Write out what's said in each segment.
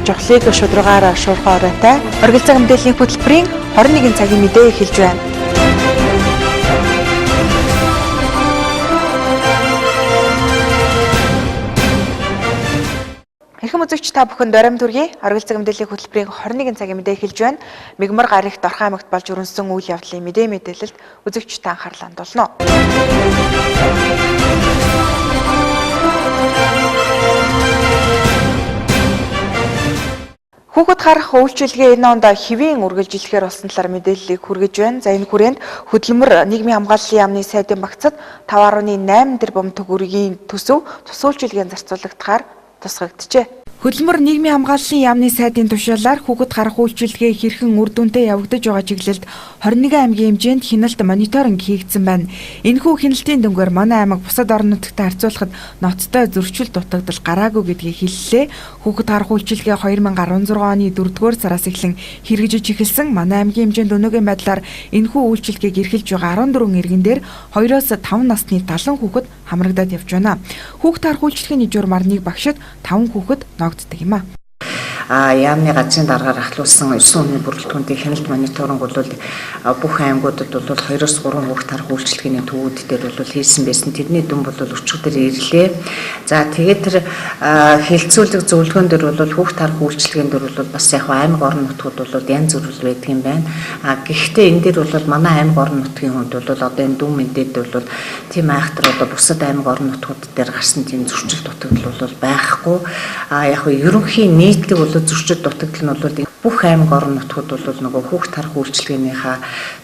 Жохлыг шударгаар шуурхай оройтой. Оргил цаг мэдээллийн хөтөлбөрийн 21 цагийн мэдээ эхэлж байна. Эрхэм үзэгч та бүхэнд оройн төргий. Оргил цаг мэдээллийн хөтөлбөрийн 21 цагийн мэдээ эхэлж байна. Мегмар гарагт Орхон аймагт болж өрнөсөн үйл явдлын мэдээ мэдээлэлд үзэгч та анхаарлаа хандуулна. Хүүхэд харах үйлчилгээ энэ онд хэвийн үргэлжлэхээр болсон талаар мэдээллийг хүргэж байна. За энэ хүрээнд хөдөлмөр нийгмийн хамгааллын яамны сайдын багцад 5.8 тэрбум төгрөгийн төсөв тус үйлчилгээнд зарцуулагдахаар тусгагджээ. Хөдөлмөр нийгмийн хамгааллын яамны сайдын тушаалаар хүүхэд харах үйлчилгээ хэрхэн үр дүнтэй явагдаж байгаа чиглэлд 21 аймгийн хэмжээнд хяналт мониторинг хийгдсэн байна. Энэхүү хяналтын дүнгээр манай аймаг бусад орон нутагтай харьцуулахад ноцтой зөрчил дутагдал гараагүй гэдгийг хэллээ. Хүүхэд харах үйлчилгээ 2016 оны 4-р сараас эхлэн хэрэгжиж эхэлсэн. Манай аймгийн хэмжээнд өнөөгийн байдлаар энэхүү үйлчилгээг эрхэлж байгаа 14 иргэн дээр 2-оос 5 насны 70 хүүхэд хамрагдаад явж байна. Хүүхэд харах үйлчилгээний журмаар нэг багшид 5 хүүхэд ногддог юм а. Яамны газрын даргаар ахлуулсан 9 хүний бүрэлдэхүүнтэй хяналт мониторинг бол бүх аймагуудад бол 2-3 хүүхд харах үйлчилгээний төвүүд дээр бол хийсэн байсан. Тэрний дүн бол өчигдөр ирлээ. За тэгээд тэр хэлцүүлэг зөвлөгөөн дээр бол хүүхд харах үйлчилгээн дээр бол бас яг аймаг орон нутгууд бол янз бүр байдаг юм байна. Гэхдээ энэ дээр бол манай аймаг орон нутгийн хувьд бол одоо энэ дүн мэдээд бол тийм айхтар одоо бусад аймаг орон нутгууд дээр гарсан тийм зөрчил дутагдал бол байхгүй. Яг ерөнхий нийтлэг бол зөрчил дутагдал нь бол бүх аймаг орон нутгууд бол нөгөө хүүхд харах үйлчилгээнийхаа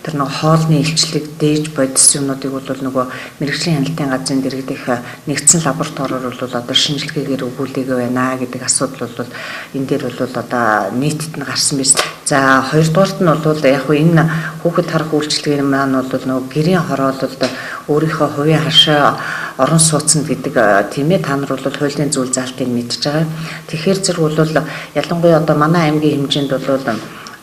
тэр нөгөө хоолны илчлэг дээж бодис юмнуудыг бол нөгөө мэргэжлийн хяналтын газрын дэргэдэх нэгдсэн лабораториор бол одоо шинжилгээгээр өгүүлээгүй байна гэдэг асуудал бол энэ дээр бол одоо нийтэд нь гарсан байсан. За хоёрдугаарт нь бол яг хөө энэ хүүхэд харах үйлчилгээ маань бол нөгөө гэрийн хороололд өөрийнхөө хувийн хашаа орон сууцнд гэдэг тийм ээ та нар бол хуулийн зүйл заалтыг мэдж байгаа. Тэгэхээр зэрэг бол ялангуяа одоо манай аймгийн хэмжээнд бол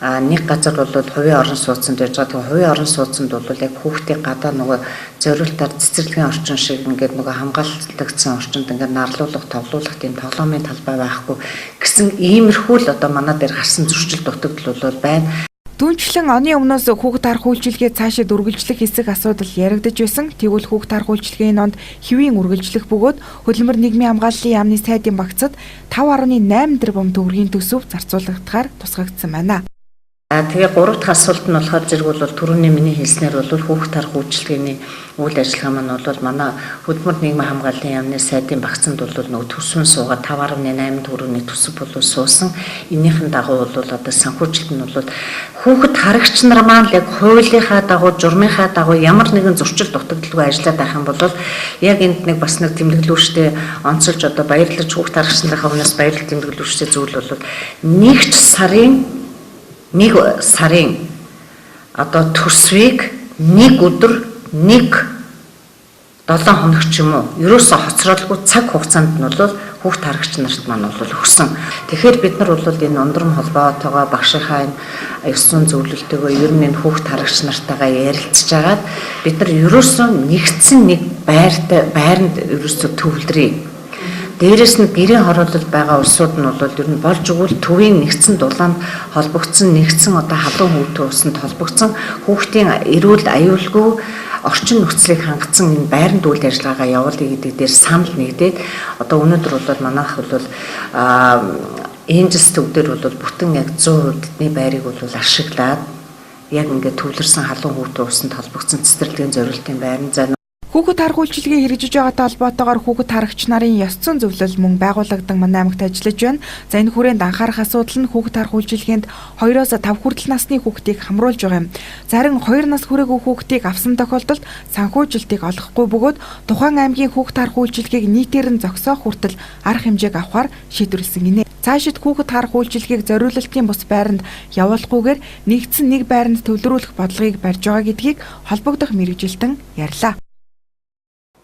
нэг газар бол хувийн орон сууцнд байж байгаа. Тэгээ хувийн орон сууцнд бол яг хүүхдийг гадаа нөгөө зориултаар цэцэрлэгийн орчин шиг ингээд нөгөө хамгаалагдсан орчинд ингээд нарлуулах, тоглуулах тийм тоглоомын талбай байхгүй гэсэн иймэрхүү л одоо манай дээр гарсан зөрчил дутагдал бол байна. Түүнчлэн оны өмнөөс хүүхэд харах үйлчилгээ цаашид үргэлжлэх хэсэг асуудал яригдаж байсан. Тэгвэл хүүхэд харах үйлчилгээний онд хэвийн үргэлжлэх бөгөөд хөдөлмөр нийгмийн хамгааллын яамны сайдын багцад 5.8 тэрбум төгрөгийн төсөв зарцуулагдахаар тусгагдсан байна. Тэгээ гурав дахь асуулт нь болохоор зэрэг бол түрүүний миний хэлснээр бол хүүхэд харах үйлчилгээний үйл ажиллагаа маань бол манай хөдөлмөр нийгмийн хамгааллын яамны сайдын багцанд бол нөгөө төсвөн суугаад 5.8 төгрөгийн төсөв бол суусан. Энийхэн дагуу бол одоо санхүүжилт нь бол хүүхэд харагч нар маань яг хуулийнхаа дагуу, журмынхаа дагуу ямар нэгэн зөрчил дутагдaltaгүй ажиллаад байх юм бол яг энд нэг бас нэг тэмдэглүүлжтэй онцолж одоо баярлаж хүүхэд харагч нарын өмнөөс баярлал тэмдэглүүлжтэй зүйл бол нэг ч сарын нэг сарын одоо төсвийг нэг өдөр нэг 7 хоног ч юм уу ерөөсө хоцролгүй цаг хугацаанд нь бол хүүхд харагч нарт маань бол өгсөн. Тэгэхээр бид нар бол энэ ундрам холбоотойгоо багшийнхаа энэ ёс зүйн зөвлөлтөөгөө ер нь энэ хүүхд харагч нартайгаа ярилцж агаад бид нар ерөөсөө нэгдсэн нэг байртай байранд ерөөсөө төвлөрье. Дээрээс нь гэрийн хороолол байгаа улсууд нь бол ер нь болж өгвөл төвийн нэгдсэн дулаанд холбогдсон нэгдсэн одоо халуун хүүтэн усанд холбогдсон хүүхдийн эрүүл аюулгүй орчин нөхцөлийг хангацсан энэ байранд үйл ажиллагаагаа явуулъя гэдэг дээр санал нэгдээд одоо өнөөдөр бол манайх бол Энжелс төв дээр бол бүтэн яг 100% тэдний байрыг бол ашиглаад яг ингээд төвлөрсөн халуун хүүтэн усанд холбогдсон цэцэрлэгийн зориултын байран за Хүүхэд харах үйлчилгээ хэрэгжиж байгаатай холбоотойгоор хүүхэд харагч нарын ёс зүйн зөвлөл мөн байгуулагдан манай аймагт ажиллаж байна. За энэ хүрээнд анхаарах асуудал нь хүүхэд харах үйлчилгээнд 2-оос 5 хүртэл насны хүүхдийг хамруулж байгаа юм. Зарим 2 нас хүрээгүй хүүхдийг авсан тохиолдолд санхүүжилтийг олохгүй бөгөөд тухайн аймгийн хүүхэд харах үйлчилгээг нийтээр нь зогсоох хүртэл арга хэмжээг авахар шийдвэрлэсэн гинэ. Цаашид хүүхэд харах үйлчилгээг зориулалтын бус байранд явуулахгүйгээр нэгдсэн нэг байранд төвлөрүүлэх бодлогыг барьж байгаа гэдгийг холбогдох мэргэжилтэн ярьлаа.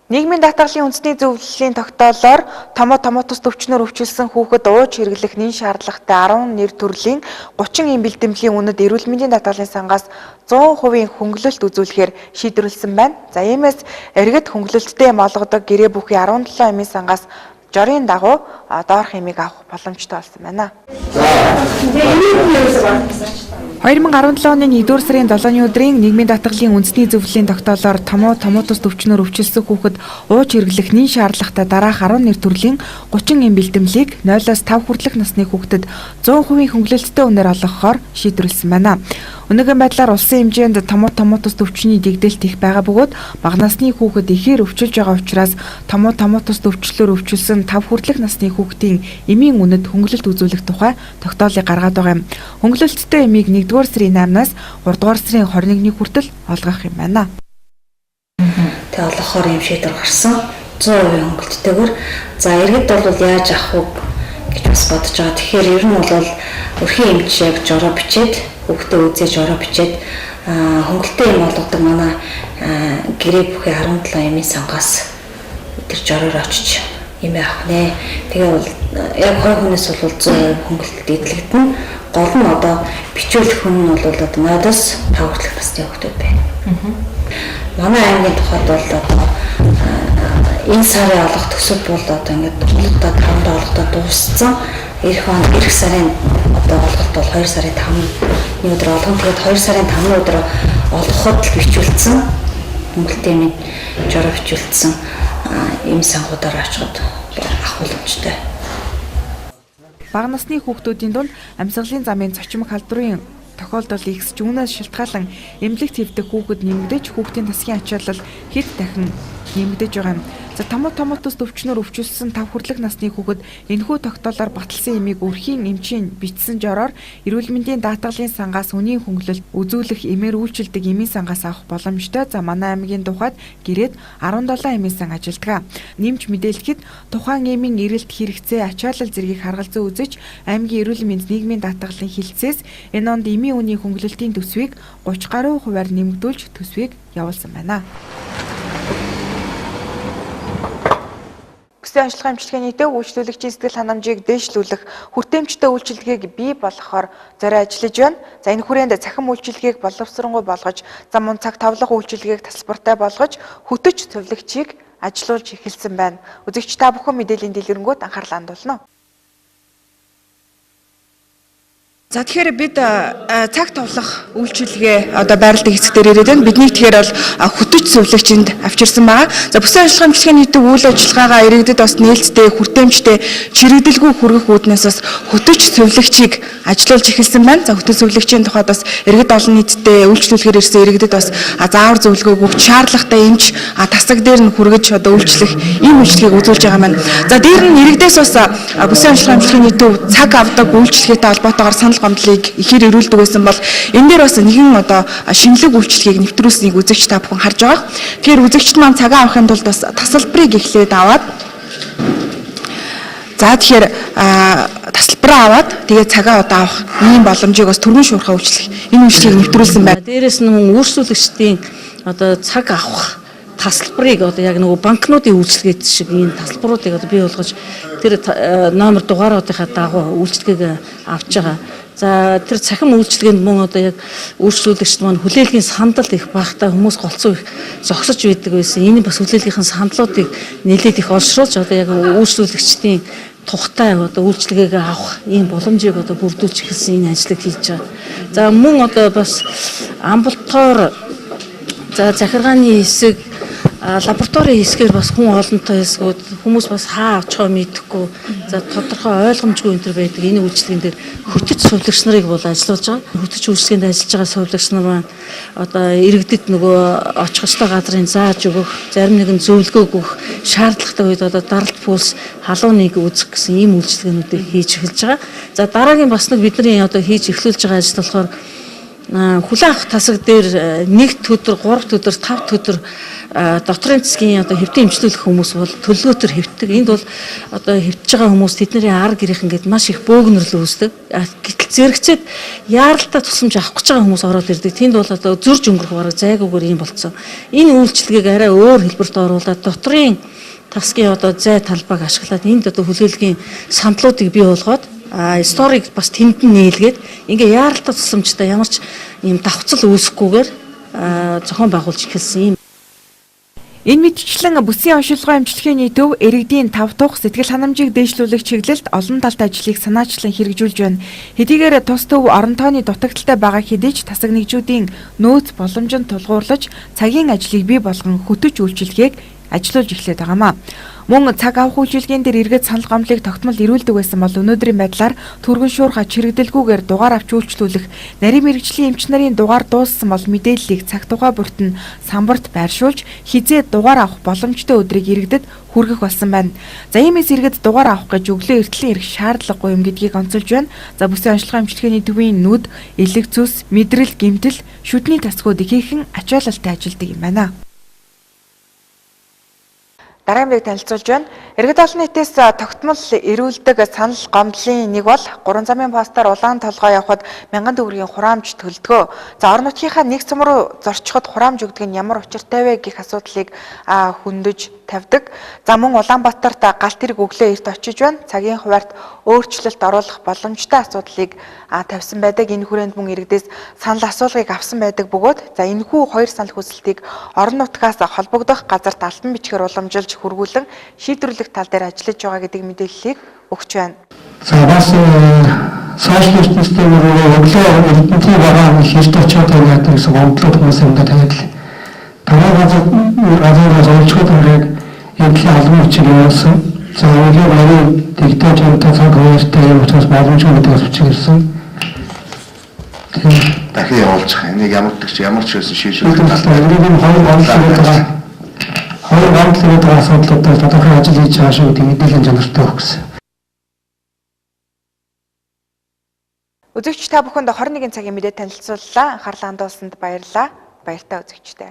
Нийгмийн даатгалын үндэсний зөвлөлийн тогтоолоор томоо тус төвчнөр өвчлөсөн хүүхэд ууж хэрэглэх нэн шаардлагатай 10 нэр төрлийн 30 эм бэлтгэлийн үнэд эрүүл мэндийн даатгалын сангаас 100% хөнгөлөлт үзүүлэхээр шийдвэрлэсэн байна. За иймээс иргэд хөнгөлөлттэй эм олгодог гэрээ бүхий 17 эмийн сангаас жорын дагуу доорх эмийг авах боломжтой болсон байна. 2017 оны 1-р сарын 7-ны өдрийн нийгмийн даатгалын үндэсний зөвлөлийн тогтоолоор томоо тус төвчнөр өвчлөсөн хүүхэд ууж хэрэглэх нэн шаардлагатай дараах 10 нэр төрлийн 30 эм бэлтгэлийг 0-оос 5 хүртэлх насны хүүхдэд 100% хөнгөлөлттэй үнээр олгохоор шийдвэрлэсэн байна. Өнөөгийн байдлаар улсын хэмжээнд томоо тус төвчний дэгдэлт их байгаа бөгөөд бага насны хүүхэд ихээр өвчилж байгаа учраас томоо тус төвчлөлөөр өвчлөсөн 5 хүртэлх насны хүүхдийн эмийн үнэд хөнгөлөлт үзүүлэх тухай тогтоолыг гаргаад байгаа юм. Хөнгөлөлттэй эмийг 1-р сарын 8-наас 3-р сарын 21-ний хүртэл олгох юм байна. Тэгээ олгохоор юм шийдвэр гарсан. 100% хөнгөлөлттэйгээр. За иргэд бол яаж авах вэ гэж бас бодож байгаа. Тэгэхээр ер нь бол өрхийн эмч яг жороо бичээд хүүхдээ үзээж ороо бичээд хөнгөлөлттэй юм олгодог манай гэрээ бүхий 17 эмийн сангаас тэр жороор очиж эмээ авах нэ. Тэгээ бол яг 20 хүнээс бол 100% хөнгөлөлт эдлэгдэнэ. Гол нь одоо бичүүлэх хүн нь бол одоо 0-оос 5 хүртэлх насны хүүхдүүд байна. Манай аймгийн тухайд бол одоо энэ сарын олох төсөв бол одоо ингээд олгодоо 5-нд олгодоо дууссан. Ирэх он ирэх сарын одоо олголт бол 2 сарын 5-ны өдөр олгоно. Тэгээд 2 сарын 5-ны өдөр олгоход л бичүүлсэн. Хөнгөлөлтийн эмийн жороо бичүүлсэн эм сангуудаар очиход авах боломжтой. Бага насны хүүхдүүдийн дунд амьсгалын замын цочмог халдварын тохиолдол ихсэж үүнээс шалтгаалan эмнэлэгт хэвдэх хүүхэд нэмэгдэж хүүхдийн тасгийн ачаалал хэд дахин нэмэгдэж байгаа юм. За томоо тус төвчнөр өвчлөсөн 5 хүртэлх насны хүүхэд энэхүү тогтоолоор баталсан эмийг өрхийн эмчийн бичсэн жороор эрүүл мэндийн даатгалын сангаас үнийн хөнгөлөлт үзүүлэх эмээр үйлчилдэг эмийн сангаас авах боломжтой. За манай аймгийн тухайд гэрээд 17 эмийн сан ажилладаг. Нэмж мэдээлэхэд тухайн эмийн эрэлт хэрэгцээ ачаалал зэргийг харгалзан үзэж аймгийн эрүүл мэнд нийгмийн даатгалын хилцээс энэ онд эмийн үнийн хөнгөлөлтийн төсвийг 30 гаруй хувиар нэмэгдүүлж төсвийг явуулсан байна. Бүсийн онцлог эмчилгээний төв үйлчлүүлэгчийн сэтгэл ханамжийг дээшлүүлэх хүртээмжтэй үйлчилгээг бий болгохоор зорио ажиллаж байна. За энэ хүрээнд цахим үйлчилгээг боловсронгуй болгож, за мөн цаг тавлах үйлчилгээг тасалбартай болгож хөтөч цувлагчийг ажилуулж эхэлсэн байна. Үзэгч та бүхэн мэдээллийн дэлгэрэнгүйд анхаарлаа хандуулна. За тэгэхээр бид цаг товлох үйлчилгээ одоо байрладаг хэсэг дээр ирээд байна. Бидний тэгэхээр бол хөтөч зөвлөгчөнд авчирсан байгаа. За бүсийн онцлог эмчилгээний төв үйл ажиллагаагаа иргэдэд бас нээлттэй, хүртээмжтэй, чирэгдэлгүй хүргэх үүднээс бас хөтөч зөвлөгчийг ажилуулж эхэлсэн байна. За хөтөч зөвлөгчийн тухайд бас иргэд олон нийтдээ үйлчлүүлэхээр ирсэн иргэдэд бас заавар зөвлөгөөг өгч, шаардлагатай эмч тасаг дээр нь хүргэж одоо үйлчлэх ийм үйлчлэгийг үзүүлж байгаа маань. За дээр нь иргэдээс бас бүсийн онцлог эмчилгээний төв цаг авдаг үйлчлэгээтэй холбоотойгоор санал гомдлыг ихээр эрүүлдэг байсан бол энэ дээр бас нэгэн одоо шинэлэг үйлчлэгийг нэвтрүүлсэнийг үзэгч та бүхэн харж байгаа. Тэгэхээр үзэгчд маань цагаа авахын тулд бас тасалбарыг эхлээд аваад за тэгэхээр тасалбараа аваад тэгээд цагаа одоо авах ийм боломжийг бас түргэн шуурхай үйлчлэх энэ үйлчлэгийг нэвтрүүлсэн байна. Дээрээс нь мөн үйлчлүүлэгчдийн одоо цаг авах тасалбарыг одоо яг нөгөө банкнуудын үйлчилгээд шиг энэ тасалбаруудыг одоо бий болгож тэр номер дугааруудынхаа дагуу үйлчилгээг авч байгаа. За тэр цахим үйлчилгээнд мөн одоо яг үйлчлүүлэгчд маань хүлээлгийн сандал их багтаа хүмүүс голцоо их зогсож байдаг байсан. Энэ бас хүлээлгийнхэн сандлуудыг нэлээд их олшруулж одоо яг үйлчлүүлэгчдийн тухтай одоо үйлчилгээг авах ийм боломжийг одоо бүрдүүлж эхэлсэн энэ ажлыг хийж байгаа. За мөн одоо бас амбулатори за захиргааны хэсэг лабораторийн хэсгээр бас хүн олонтой хэсгүүд хүмүүс бас хаа очихоо мэдэхгүй за тодорхой ойлгомжгүй энэ төр байдаг. Энэ үйлчилгээнд дээр хөтөч сувлагч нарыг бол ажиллуулж байгаа. Хөтөч үйлчилгээнд ажиллаж байгаа сувлагч нар маань одоо иргэдэд нөгөө очих ёстой газрын зааж өгөх, зарим нэгэн зөвлөгөөг өгөх, шаардлагатай үед одоо даралт пульс халууныг үзэх гэсэн ийм үйлчилгээнүүдийг хийж эхэлж байгаа. За дараагийн бас нэг бидний одоо хийж эхлүүлж байгаа ажил болохоор Хүлээн авах тасаг дээр 1 өдөр, 3 өдөр, 5 өдөр дотрын засгийн одоо хэвтэн эмчлүүлэх хүмүүс бол төлөвлөгөөтөр хэвтдэг. Энд бол одоо хэвтэж байгаа хүмүүс тэдний ар гэрийнхэн гээд маш их бөөгнөрл үүсдэг. Гэтэл зэрэгцээд яаралтай тусламж авах гэж байгаа хүмүүс ороод ирдэг. Тэнд бол одоо зөрж өнгөрөх бараг зайгүйгээр юм болцсон. Энэ үйлчилгээг арай өөр хэлбэрт оруулаад дотрын тасгийн одоо зай талбайг ашиглаад энд одоо хүлээлгийн сандлуудыг бий болгоод сториг бас тэнд нь нийлгээд ингээ яаралтай тусламжтай ямар ч ийм давхцал үүсэхгүйгээр зохион байгуулж эхэлсэн юм. Энэ мэтчлэн бүсийн оншилгоо эмчилгээний төв иргэдийн тав тух сэтгэл ханамжийг дээшлүүлэх чиглэлд олон талтай ажлыг санаачлан хэрэгжүүлж байна. Хэдийгээр тус төв орон тооны дутагдaltaй байгаа хэдий ч тасаг нэгжүүдийн нөөц боломжинд тулгуурлаж цагийн ажлыг бий болгон хөтөч үйлчилгээг ажилуулж эхлээд байгаамаа. Мөн цаг авах үйлчилгээн дээр иргэд санал гомдлыг тогтмол ирүүлдэг байсан бол өнөөдрийн байдлаар түргэн шуурхай чирэгдэлгүйгээр дугаар авч үйлчлүүлэх, нарийн мэргэжлийн эмч нарын дугаар дууссан бол мэдээллийг цаг тухай бүрт нь самбарт байршуулж хизээ дугаар авах боломжтой өдрийг иргэдэд хүргэх болсон байна. За иймээс иргэд дугаар авах гэж өглөө эртлэн ирэх шаардлагагүй юм гэдгийг онцолж байна. За бүсийн онцлогоо эмчилгээний төвийн нүд, элэг зүс, мэдрэл, гэмтэл, шүдний тасгууд ихээхэн ачаалалтай ажилдаг юм байна. Дараагийн мэдээг танилцуулж байна. Иргэд олон нийтээс тогтмол эрүүлдэг санал гомдлын нэг бол 3 замын постоор улаан толгой явхад 1000 төгрөгийн хураамж төлдгөө. За орон нутгийнхаа нэг сум руу зорчиход хураамж өгдөг нь ямар учиртай вэ гэх асуудлыг хөндөж тавьдаг. За мөн Улаанбаатарт галт тэрэг өглөө эрт очиж байна. Цагийн хуваарьт өөрчлөлт оруулах боломжтой асуудлыг тавьсан байдаг. Энэ хүрээнд мөн иргэдээс санал асуулгыг авсан байдаг бөгөөд за энэхүү хоёр санал хүсэлтийг орон нутгаас холбогдох газарт албан бичгээр уламжилж хөргүүлэн шийдвэрлэх тал дээр ажиллаж байгаа гэдэг мэдээллийг өгч байна. За бас сошиал ертөнцийн өглөө эрдэнтийн байгаа хэрт очиод байна гэсэн гомдлууд хүмүүс юм да тавиад л. Танай газар олчгод үрэг эдлийн албан бичиг явуулсан. За өглөө баярын дэгдэж хамтаа цаг хоёртой юм учраас боломжгүй гэдэг бас бичиг ирсэн. Дахин явуулчих. Энийг ямар ч ямар ч байсан шийдвэрлэх талаар энэ хоёр гомдол байгаа. Хоёр гомдол байгаа асуудлуудаар тодорхой ажил хийж байгаа шүү гэдэг мэдээллийн чанартай өгсөн. Үзэгч та бүхэнд 21 цагийн мэдээ танилцууллаа. Анхаарлаа хандуулсанд баярлалаа. Баяртай үзэгчтэй.